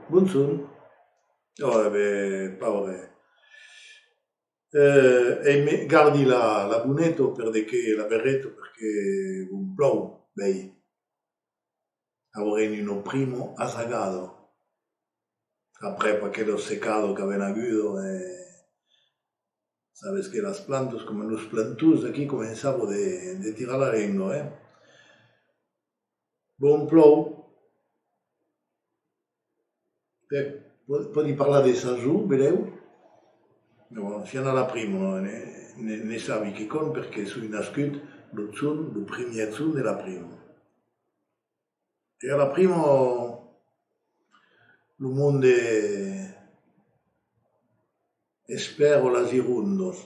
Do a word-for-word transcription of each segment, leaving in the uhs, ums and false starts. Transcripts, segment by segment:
Bonjorn. Oh, e ben, paure. Eh, e me gardi la, la boneta per de que, la berreta, perque bon plòu, bèi. Aurem una prima asagada. Aprèp aquela secada qu'avèm aguda, e sabes que las plantas, coma los plantons aquí, començava de, de tirar la lenga, eh? Bon plòu. Eh, po-, pòdi parlar de sason, belèu? Bon, siam a la prima, non? Ne, ne, ne sabi quicòm, perque soi nascut lo jorn, lo primièr jorn de la prima. E a la prima, lo monde espèra las irondas.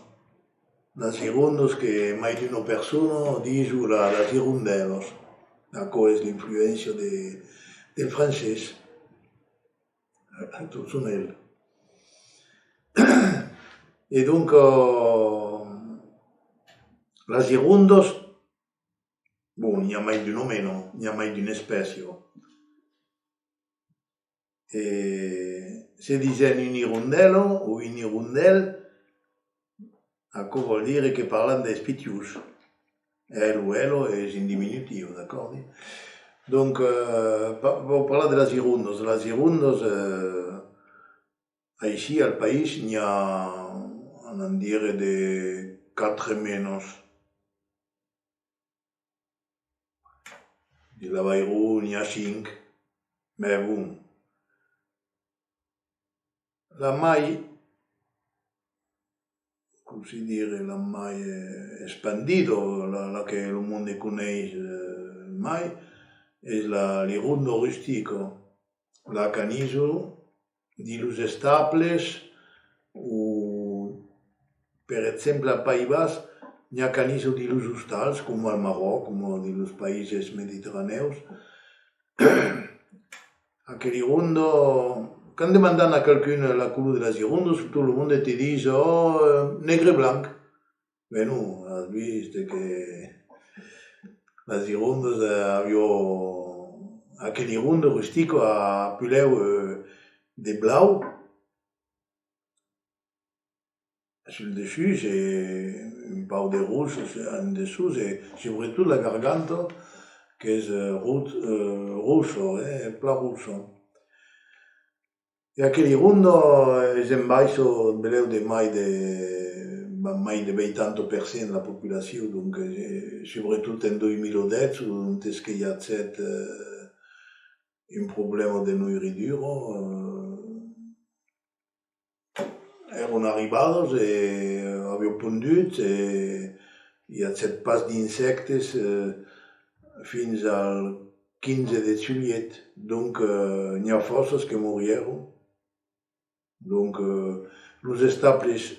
Las irondas que mai d'una persona dison la, las irondèlas. Aquò es l'influéncia de, del francés. Tot son el. E donc, eh, las irondas, bon, n'i a mai d'una mena, n'i a mai d'una espècia. E se disen una irondèla o un irondèl, aquò vòl dire que parlan dels pichons. El o ela es un diminutiu, d'acòrdi? Donc, eh, pa-, vau parlar de las irondas. Las irondas, eh, aicí, al país, n'i a, anam dire, de quatre menas. Dins l'Avairon n'i a cinc, mès bon. La mai, cossí dire, la mai, eh, espandida, la, la que lo monde coneis, eh, mai, es la, l'ironda rustica. La qu'an ison dins los estables, o, per exemple, al País Bas, n'i a qu'an ison dins los ostals, coma al Maròc, coma dins los païses mediterranèus. Aquela ironda, quand demandan a qualqu'un la color de las irondas, tot lo monde te ditz: « Oh, eh, negre e blanc. » Ben non, as vist que las irondas, eh, aviá, aquela ironda rustica a puslèu, eh, de blau sul dessús e un pauc de rosse en dessús e subretot la garganta qu'es, eh, ro-, eh, rossa, eh, plan rossa. E aquela ironda es en baissa, belèu, de mai de, mai de vuitanta per cent de la populacion, donc, eh, subretot en dos mila dètz, ont es que i agèt, eh, un problèma de noiridura, eh, èran arribadas e aviá pondut e i agèt pas d'insèctes, eh, fins al quinze de julhet. Donc, eh, n'i a fòrças que moriguèron. Donc, eh, los estables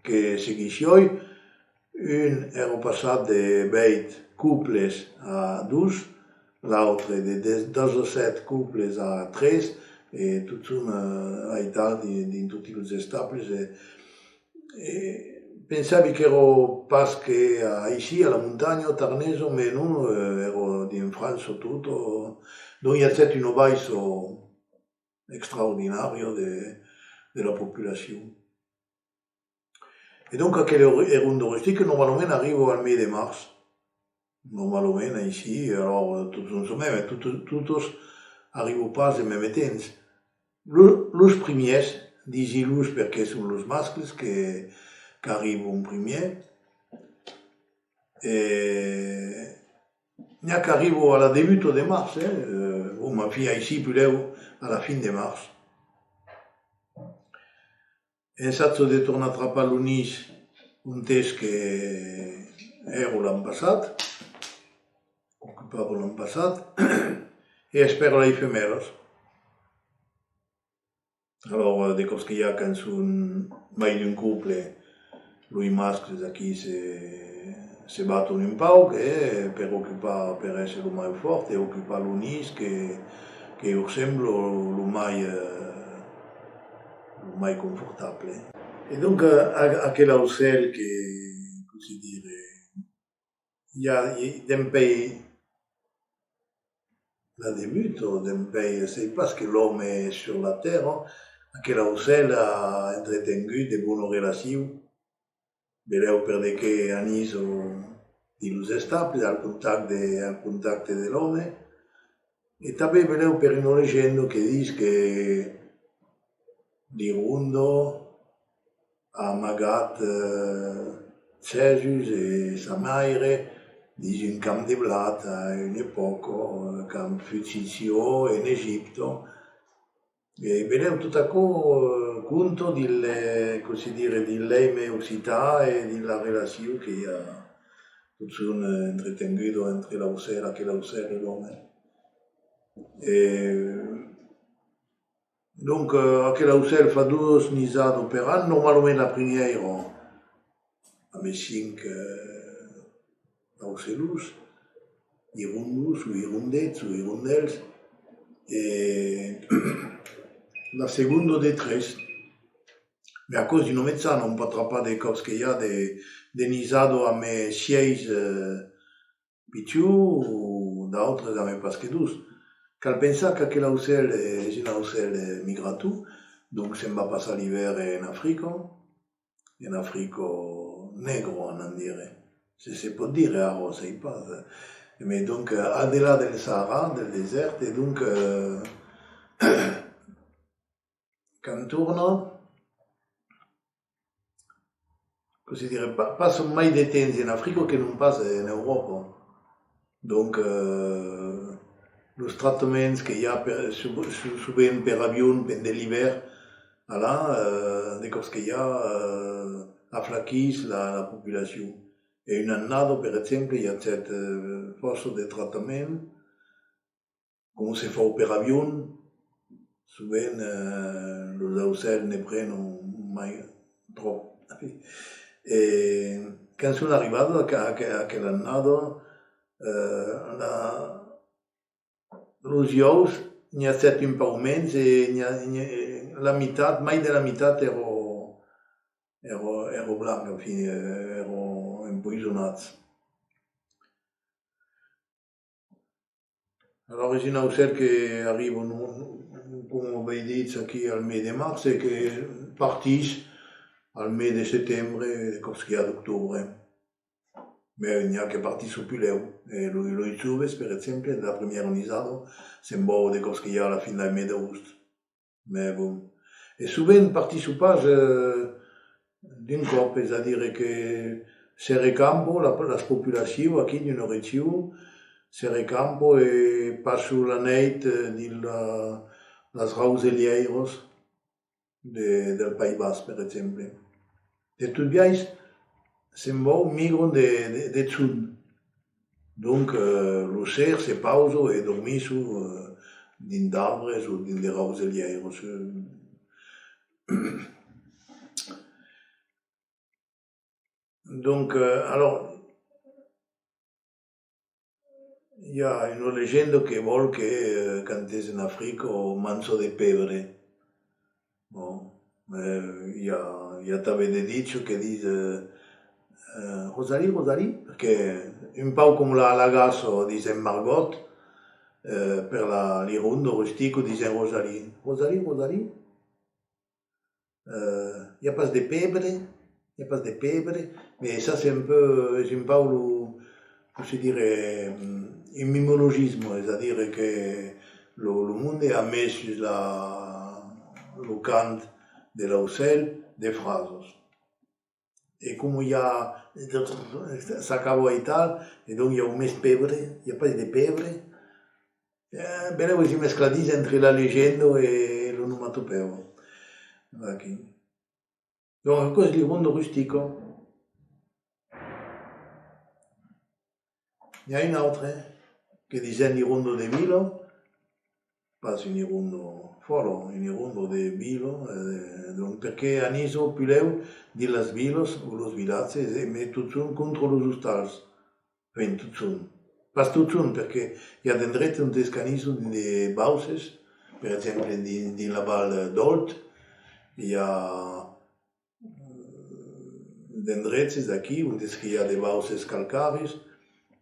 que seguissián, un èra passat de uèit coples a dos, l'autre de dètz-, dètz-e-sèt coples a tres, e totjorn, eh, aital di-, dins totis los estables. E, e pensavi qu'èra pas que aicí, a la montanha tarnesa, mès non, eh, èra dins França tota. Donc i agèt una baissa extraordinària de, de la populacion. E donc aquela ironda rustica normalament arriba al mes de març. Normalament aicí, alors, totjorn çò mème, tot-, totas arriban pas en mème temps. Lo-, los primièrs, disi los perque son los mascles que, qu'arriban primièr. E n'i a qu'arriban a la debuta de març, eh? Eh, bon, enfin, aicí, puslèu a la fin de març. Ensaja de tornar trapar lo nís ont es que èra l'an passat, ocupava l'an passat, e espèra las femèlas. Alors, eh, de còps que i a, quand son mai d'un cople, los mascles aquí se, se baton un pauc, eh, per ocupar, per èsser lo mai fòrt e ocupar lo nís que, que lor sembla lo mai, eh, lo mai confortable. E donc, eh, a-, aquel aucèl que, cossí dire, i a, i, dempuèi la debuta, o dempuèi, sai pas, que l'òme es sus la tèrra, aquel aucèl a entretengut de bonas relacions. Belèu per de qué anís dins los estables, al contacte, al contacte de l'òme. E tanben belèu per una legenda que ditz que Lironda a amagat, eh, Jèsus e sa maire dins un camp de blat a una epòca, eh, quand fut Sisiò en Egipte. E belèu tot aquò, eh, conta dins le, cossí dire, dins l'èime occitan e dins la relacion que i a totjorn, eh, entretenguda entre l'aucèl, aquel aucèl e l'òme. E donc, eh, aquel aucèl fa doas nisadas per an, normalament la primièra amb cinc, eh, aucelons, irondons o irondets o irondèls, e la segonda de tres. Mès aquò's una mejana, òm pòt trapar de còps que i a de, de nisadas amb sièis, eh, pichons, o d'autres amb pas que dos. Cal pensar qu'aquel aucèl, eh, es un aucèl, eh, migrator, donc se'n va passar l'ivèrn en Africa, en Africa negra, anam dire, se se pòt dire ara, sai pas. Mès donc, eh, al delà del Sahara, del desèrt, e donc, eh, quand torna, cossí dire, pa-, passa mai de temps en Africa que non pas en Euròpa. Donc, eh, los tractaments que i a per, so-, so-, sovent per avion pendent l'ivèrn, alà, eh, de còps que i a, eh, aflaquís la, la populacion. E una annada, per exemple, i agèt, eh, fòrça de tractaments, coma se fau per avion, sovent, eh, los aucèls ne prenon mai tròp. E quand son arribadas aqu-, aqu-, aquela annada, eh, la, los uòus n'i agèt un pauc mens e n'i a, n'i a, la mitat, mai de la mitat èra, èra, èra blanc, enfin, eh, èra empoisonats. Alòrs, es un aucèl que arriba, non, non, coma v'ai dit, aquí al mes de març e que partís al mes de setembre, de còps que i a d'octobre. Mès n'i a que partisson pus lèu. E lo, los joves, per exemple, de la primièra nisada, se'n vau de còps que i a a la fin del mes d'agost. Mès bon. E sovent partisson pas, eh, d'un còp, es a dire que se recampan, la, las populacions aquí d'una region se recampan e passan la nèit, eh, dins la, las rauselièiras de, del País Basc, per exemple. De tot biais, se'n vau, migran de, de, de jorn. Donc, eh, lo ser se pausan e dormisson, eh, dins d'arbres o dins de rauselièiras. Donc, eh, alòrs, i a una legenda que vòl que, eh, quand es en Africa, òm manja de pebre. Bon, eh, i a, i a tanben de dichs que dis, eh, eh, Rosalí, Rosalí, perque un pauc coma la, la gassa disen margòt, eh, per la, l'ironda rustica disen Rosalí. Rosalí, Rosalí. Eh, i a pas de pebre, i a pas de pebre, mès ça, c'est un peu, es un pauc lo, cossí dire, mm, un mimologisme, es a dire que lo, lo monde a mes sus la, lo cant de l'aucèl de frasas. E coma i a, s'acaba aital, e donc i a un mes pebre, i a pas de pebre, Eh, benlèu es un mescladís entre la legenda e l'onomatopèa. Aquí. Donc, aquò es l'ironda rustica. N'i a un autre que disen l'ironda de vila, pas un ironda fòla, un ironda de vila, eh, donc, perque anís pus lèu dins las vilas o los vilatges, e, mès totjorn contra los ostals. Enfin, totjorn. Pas totjorn, perque i a d'endrechs ont es qu'anisson de bauses, per exemple, dins, dins la val d'Òlt, i a, eh, d'endrechs aquí ont es que i a de bauses calcàrias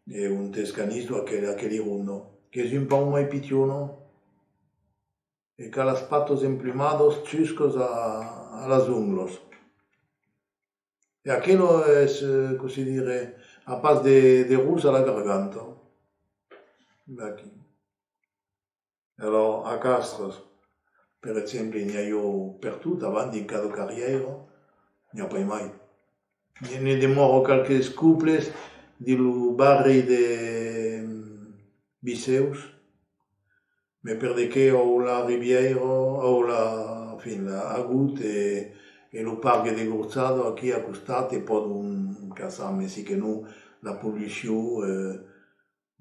e ont es qu'anisson aquel, aquel ironda. qu'es un pauc mai pichona e qu'a las patas emplumadas juscas a, a las onglas. E aquela es, eh, cossí dire, a pas de, de ros a la garganta. Vaquí. Alòrs, a Castres, per exemple, n'i a jo pertot, avant, dins cada carrièira, n'i a pas mai. Ne, ne demòra qualques coples dins lo barri de, mm, Visèus, mès per de qué, o la Ribièira, o la, enfin, la Agut e, e lo parc de Gorjada aquí a costat, e pòdon caçar, mès si que non, la pollucion, eh,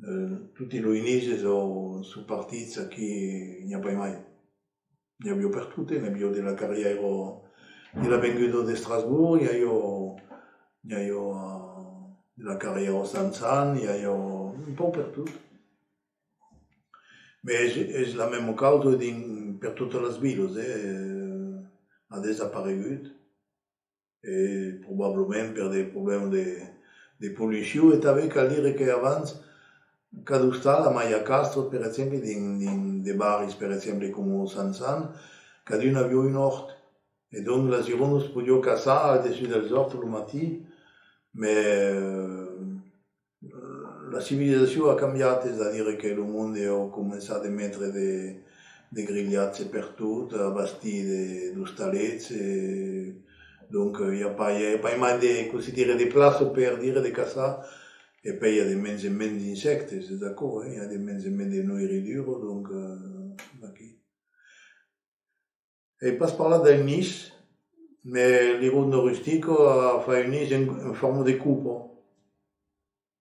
eh, toti los nises o son partits, aquí n'i a pas mai. N'i aviá pertot, eh, n'i aviá de la carrièira de la venguda d'Estrasborg, n'i aviá, n'i aviá, eh, de la carrièira Sant Jan, n'i aviá un pauc pertot. Mès es, es la mèma causa dins, per totas las vilas, eh, a desaparegut. E probablament per de problèmas de, de pollucion. E tanben cal dire que abans, cada ostal, amai a Castres, per exemple, dins, dins de barris, per exemple, coma Sant Jan, cadun aviá un òrt. E donc las girondas podián caçar al dessús dels òrts lo matin, mès, eh, la civilizacion a cambiat, es a dire que lo monde a començat de metre de, de grilhatges pertot, a bastir de, d'ostalets, e donc, eh, i a pas, i a pas mai de, cossí dire, de plaça per dire de caçar, e puèi i a de mens en mens d'insèctes, es aquò, eh, i a de mens en mens de noiridura, donc, eh, aquí. Ai pas parlat del nis, mès l'ironda rustica fa un nis en, en forma de copa.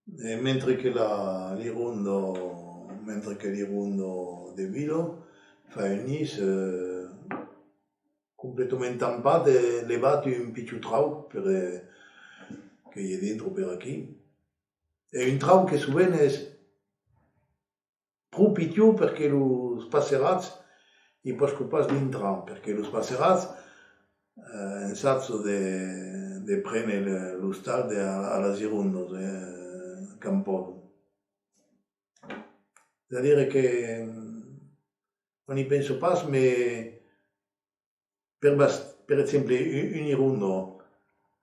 E mentre que la, l'ironda, mentre que l'ironda de vila fa un nis, eh, completament tampat e levat un pichon trauc per, eh, que i a dintre per aquí. E un trauc que sovent es pro pichon per que los passerats i pòscan pas dintrar, perque los passerats, eh, ensajan de, de prene le, l'ostal de, a, a las girondas, eh, quand pòdon. Es a dire que, mm, on i pensa pas, mès Per bas-, per exemple, un, un ironda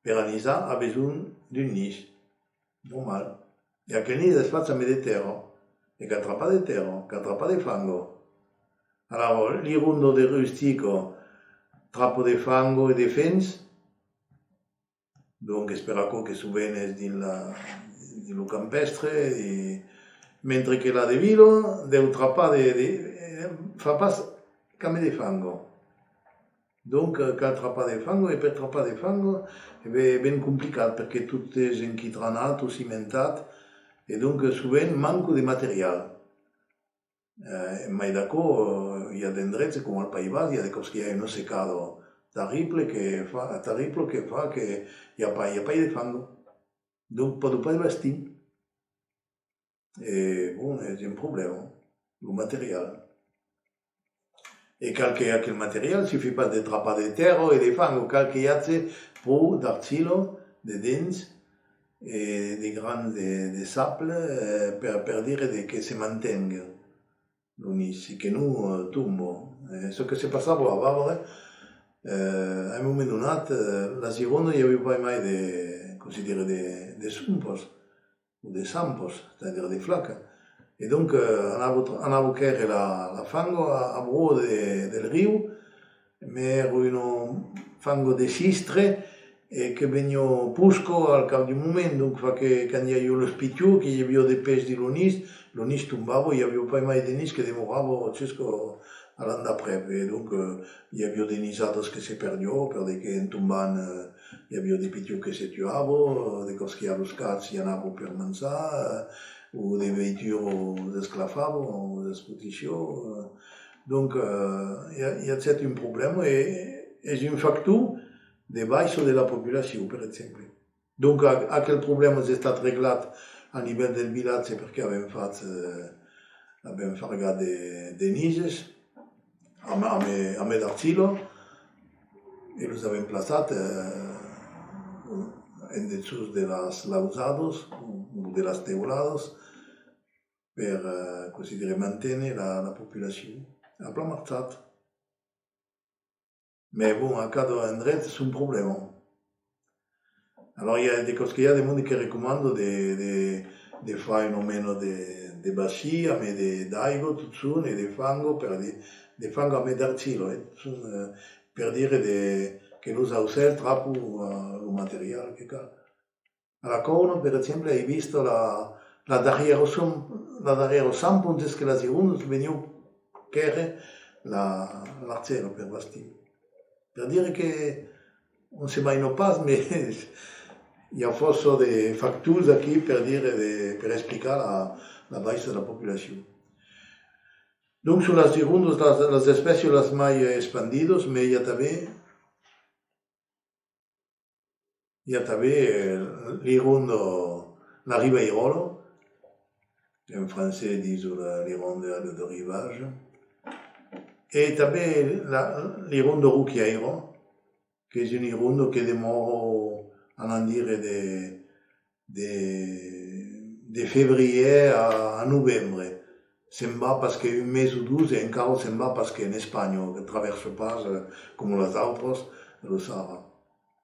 per anisar a besonh d'un nis, normal. E aquel nis es fach amé de tèrra, e cal trapar de tèrra, cal trapar de fanga. Alara, l'ironda de rustica trapa de fanga e de fems, donc es per aquò que sovent es dins la, dins lo campèstre, e mentre que la de vila deu trapar de, de, fa pas qu'amé de fanga. Donc, eh, cal trapar de fanga, e per trapar de fanga, e ben, ben complicat, perque tot es enquitranat o cimentat, e donc, eh, sovent manca de material. Eh, e mai d'aquò, eh, i a d'endrechs, coma al País Basc, i a de còps que i a una secada terrible que fa, terrible que fa que i a pas, i a pas de fanga. Donc, pòdon pas bastir. E, bon, es un problèma, lo material. E cal que aquel material sufís pas de trapar de tèrra e de fang, cal que i age pro d'argila dedens e de grans de, de sable, eh, per, per dire de que se mantenga lo nis, si que non, eh, tomba. Eh, çò que se passava a Vavre, eh, a un moment donat, eh, las girondas i aviá pas mai de, cossí dire, de, de sompas, o de sampas, c'est-à-dire de flacas. E donc, eh, anava tra-, anava quèrre la, la fanga a, a bord de, del riu, mès èra una fanga de sistre, e que veniá posca al cap d'un moment, donc fa que quand i aviá los pichons, que i aviá de pes dins lo nis, lo nis tombava, i aviá pas mai de nis que demorava jusca a l'an d'après. E donc, eh, i aviá de nisadas que se perdiá, per de que en tombant, eh, i aviá de pichons que se tuavan, de còps que i a los cats i anavan per manjar, eh, o de veituras s'esclafavan, o s'espotissián, eh. Donc, eh, i a, i a set un problèma, e es un factor de baissa de la populacion, per exemple. Donc, a-, aquel problèma es estat reglat a nivèl del vilatge, perque avèm fach, eh, avèm fargat de, de nises amb, amb, amb d'argila, e los avèm plaçat, eh, en dessús de las laujadas o de las teuladas, per, eh, cossí dire, manténer la, la populacion. A plan marchat. Mès bon, a cada endret son problèma. Alòrs, i a de còps que i a de monde que recomanda de, de, de far una mena de, de bacin, amé de, d'aiga, totjorn, e de fanga, per dire, de fanga amé d'argila, eh, totjorn, eh, per dire de, que los aucèls trapan, eh, lo material que cal. A la Còuna, per exemple, ai vist la, la darrièra cham-, la darrièra champa ont es que las girondas venián quèrre la, l'argila per bastir. Per dire que on se maina pas, mès i a fòrça de factors aquí per dire de, per explicar la, la baissa de la populacion. Donc, son las girondas, las, las espècias las mai espandidas, mès i a tanben I a tanben, eh, l'ironda, la rivairòla, en francés dison la, l'ironda de, de rivage, e tanben la, l'ironda roquièira, qu'es una ironda que demòra, anam dire, de, de, de febrièr a, a novembre. Se'n va pas que un mes o dos e encara se'n va pas que en Espanha, que travèrsa pas, eh, coma las autras, lo Sahara.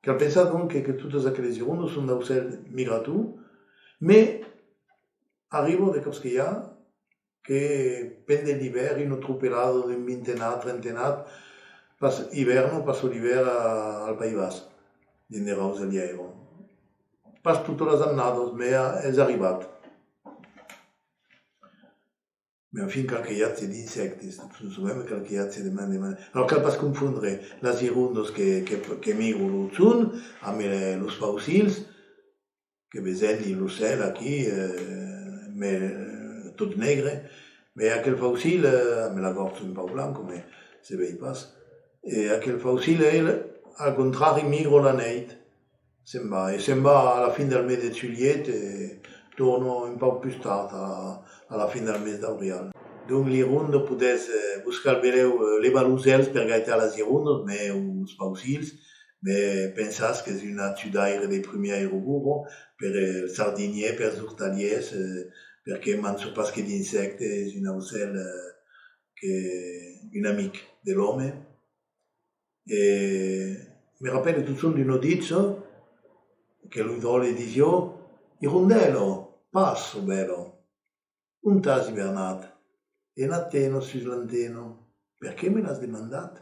Cal pensar donc que, que totas aquelas girondas son d'aucèls migrators, mès arriba de còps que i a que pendent l'ivèrn una tropelada d'un vintenat, trentenat, pas, ivèrna, passa l'ivèrn a, al País Basc, dins de rauselièiras. Pas totas las annadas, mès a, es arribat. Mès enfin, qualque viatge d'insèctes, tot son sovent qualque viatge de man de man. Alòrs, cal pas confondre las girondas que, que, que migran lo jorn amb, eh, los faucilhs, que vesèm dins lo cèl aquí, eh, mès, eh, tot negre, mès aquel faucilh, eh, amb la gòrja un pauc blanca, mès se vei pas. E aquel faucilh, el, al contrari, migra la nèit, se'n va, e se'n va a la fin del mes de julhet, e torna un pauc pus tard, a, a la fin del mes d'abrial. Donc, l'ironda podètz, eh, vos cal belèu, eh, levar los uèlhs per gaitar las girondas, mès, o los faucilhs, mès pensatz qu'es un ajudaire de primièra bòrda per, eh, los jardinièrs, pels ortalièrs, eh, perque manjan pas que d'insèctes, es un aucèl, eh, que, un amic de l'òme. E me rapèli totjorn d'una dicha que lo dròlle disiá: «Irondèla, passa, bèla, ont as ivernat?» «En Atena, sus l'Atena.» «Perqué me l'as demandat?»